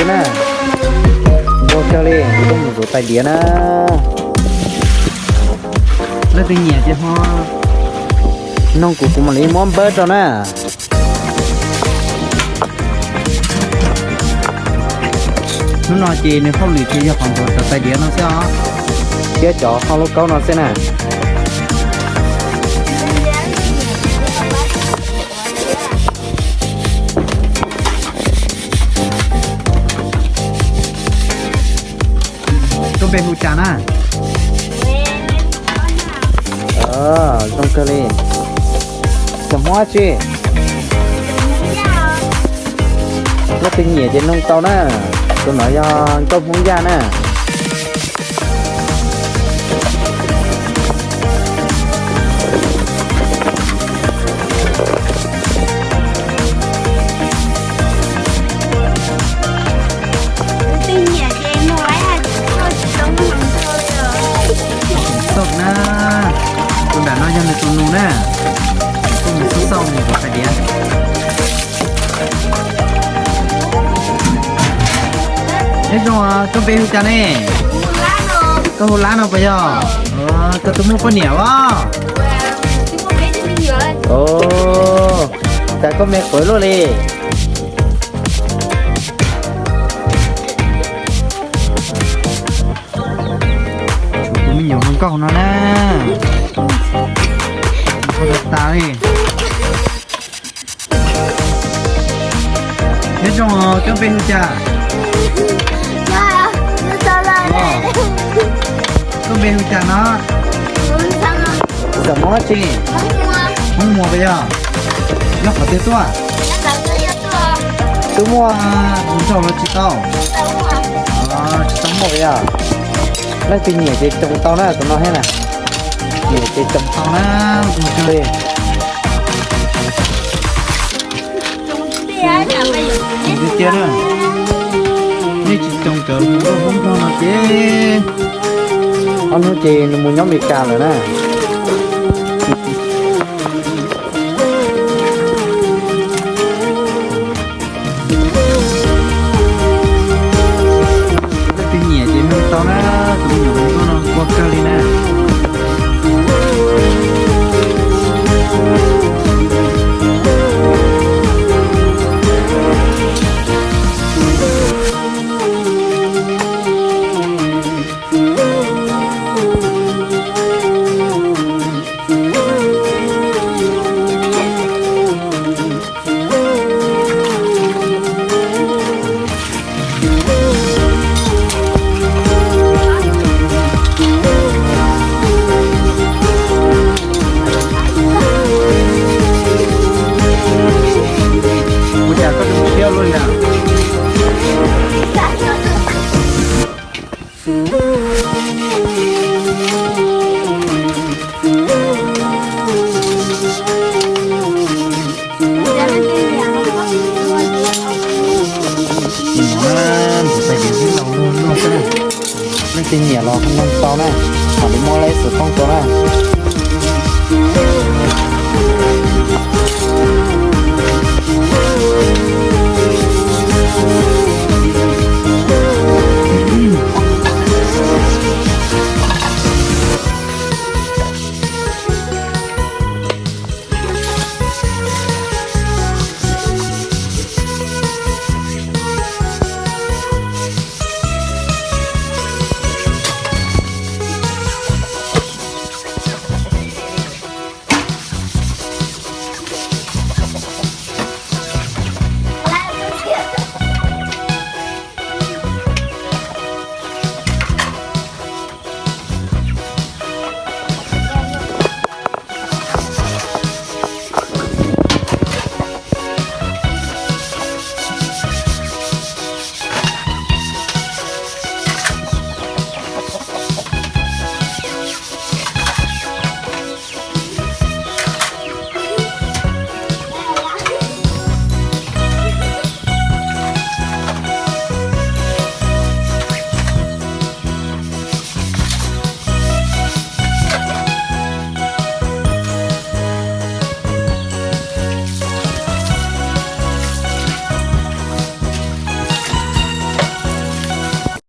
Na, npau kawg li, kuv tuaj mus zuav tais diav na. Leej twg nyiam ces ho noog kuv, kuv mam li muab npawb rau na. Hnub no ces nws hauj lwm ces yog qhov ntawd cov tais diav no xwb os, thiab cov hauj lwm kaub no xwb na. Koj npe hu cas na? Zoo kawg li. Xeem Hmoob tsi? Leej twg nyiam ces noog tau na. Tus no yog nkauj Hmoob Yaj na. Xauj na, tus nram no yog nws tus nus na. Tus nus xauj xauj nws tus tais diav. Nyob zoo, koj npe hu cas ne? Koj hu Lab no puas yog? Koj twb muaj poj niam os? Cas koj me qhuav luaj li. Tshuav tus me nyuam hluas nkauj no na. Hu tas tas li. Nyob zoo, koj npe hu cas? Koj npe hu cas no? Xeem Hmoob dab tsi? Hmoob Muas puas yog? Nyob qhov twg tuaj? Twb muaj tus nraug los tsis tau? Tsis tau muaj puas yog? Leej twg nyiam ces tsoo tau na, tus no thiab na. Nyiam ces tsoo tau na, tus no li. Tiag tiag na, nej tsis tsoo cov hluas nkauj no ces ob hnub ces nws mus nyob Amelikas lawm na. Leej twg nyiam ces noog tau na, tus me nyuam hluas nkauj no ua kawg li na. Ua cas koj zoo siab luaj li na? Leej twg nyiam los noog tau na, mam li muab lawm xov tooj rau na.